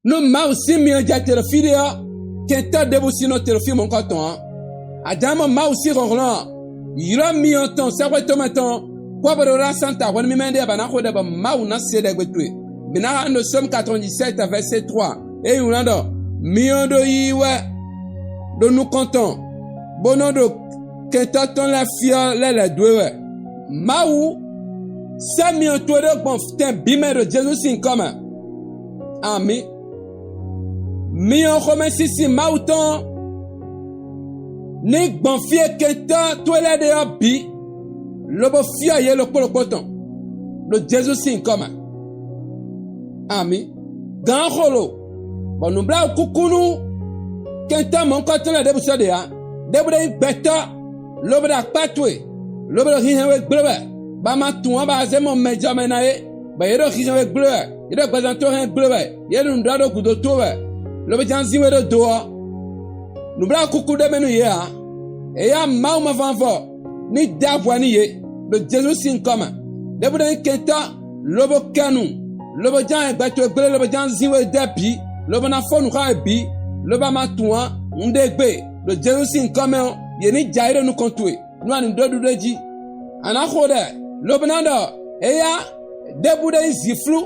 Nu Mawu si miɔ dza te ɖe fi ɖea, kɛntɔ ɖebu si nɔ te ɖe fi mɔkɔtɔa. Adama Mawu si xɔxlɔa, yrɔ miɔ tɔn sɛxɔetɔ me tɔn, kɔbɔ ɖe la santa hɔn mi mɛ ɖe ba na xɔ ɖe be Mawu na se ɖe gbetoe. Mina ha no Psaume 97 verset 3 eye wòna ɖɔ miɔ ɖo yi wɛ ɖo nukɔntɔn bonɔ ɖo kɛntɔ tɔn lɛ fiɔ lɛ le doe wɛ. Mawu se miɔ to ɖe gbɔn tɛ bimɛ ɖo Jesu si ŋkɔme. Ami. Miɔ xɔmesisi Mawu tɔ ni gbɔn fie kɛntɔ to lɛ ɖe yɔ bi lobo fiɔ ye lokpolokpo tɔn ɖo Jesu si ŋkɔme. Ami. Gã xolo bɔ nubla kukunu kɛntɔ mɔnkɔtɔ lɛ ɖe busɔ ɖea ɖe bu ɖe gbɛtɔ lobo ɖe akpatoe lobo ɖe hihewe gblewɛ ba ma tun ba ze mɔ mɛdzɔmɛ na ye be ye ɖo hihewe gblewɛ ye ɖo gbɛzãtɔ hẽ gblewɛ ye ɖo nuɖa ɖo gudo to wɛ lobo dza ziwe ɖo doɔ nubla kuku ɖe menu yea eya Mawu mavɔvɔ ni da ʋua ni ye ɖo Jesu si ŋkɔme ɖe bu ɖe kɛntɔ lobo kɛnu lobo dza gbɛtɔ gble lobo dza ziwe de bi lobo na fɔ nu xa bi lobo ama tun ŋɖe gbe ɖo Jesu si ŋkɔme ye ni dza ye ɖo nukɔntoe nua ni ɖo ɖu ɖe dzi anaxo ɖe lobo na ɖɔ eya ɖebu ɖe ziflu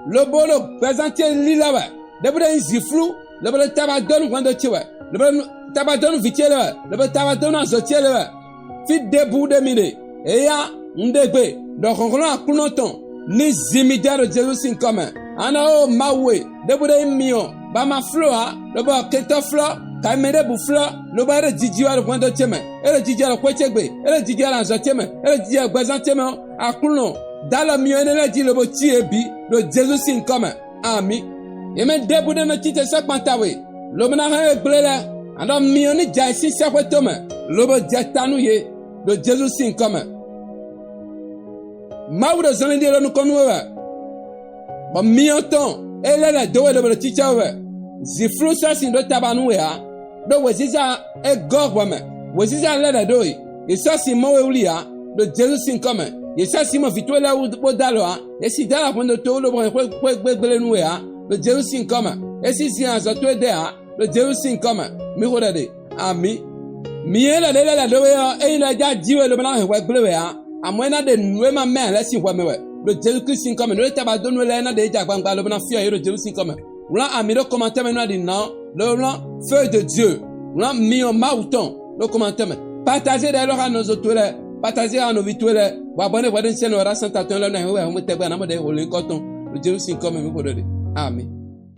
lobo ɖo gbɛzãtse li la wɛ ɖebu ɖe ziflu lobo ɖe taba dɔnu gbɔndɔ tse wɛ lobo ɖe taba dɔnu vitse le wɛ lobo taba dɔnu azɔ tse le wɛ fi ɖebu ɖe mi ɖe eya ŋɖe gbe ɖɔ xɔxlɔ akunɔtɔn ni zimi dza ɖo Jesu si ŋkɔme ana o mawue ɖebu ɖe miɔ ba ma floa lobo ketɔ flɔ kaime ɖe bu flɔ lobo eɖe dzidzi wa ɖe gbɔndɔ tse me eɖe dzidzi wa ɖe kɔtse gbe eɖe dzidzi wa ɖe azɔ tse me eɖe dzidzi wa ɖe gbɛzã tse me akunɔ dalɔ miɔ ene le dzi lobo tsi ebi ɖo Jesu si ŋkɔme ami yeme ɖebu ɖe no tsitse sɔkpatawoe lobo na hã gblẽ le alo miɔ ni dza esi seƒe tome lobo dze tanu ye ɖo Jesu si ŋkɔme Mawu ɖe zɔli ɖi ɖe nukɔnu wɛ bɔ miɔ tɔn ele le dowɛ ɖe tsitse wɛ ziflu sɔsi ɖo tabanu wɛa ɖo wòziza egɔ ʋɔme wòziza lé ɖe ɖoe yesɔsi mɔwɛ wlia ɖo Jesu si ŋkɔme yesɔsi mɔ fitoe lé wo da lɔa esi da la ƒondo to lobo ƒe ƒe gbegblẽ nu wɛa ɖo Jesu si ŋkɔme esi zi azɔtoe dea ɖo Jesu si ŋkɔme mi xo ɖe ɖe ami mie le ɖe le le ɖoe yɔ eyi le dza dziwɛ lobo na hewɛ gblẽ wɛa amewo na ɖe nue ma mɛ le si ʋɔme wɛ ɖo Jesu Kristi ŋkɔme nu ɖe taba do nu le na ɖe dza gbangba lobo na fia ye ɖo Jesu si ŋkɔme wla ami ɖe commentaire me nua ɖi na le wla feu de Dieu wla miɔ Mawu tɔn ɖe commentaire me partager ɖe lɔxa nɔzo to le partager anovi to le wa abonné wɔ ɖe ŋusẽ nɔ ra santa tɔn le na hewɛ home tɛgbɛ na mo ɖe wòle ŋkɔ tɔn ɖo Jesu si ŋkɔme mi ƒo ɖe ɖe amen.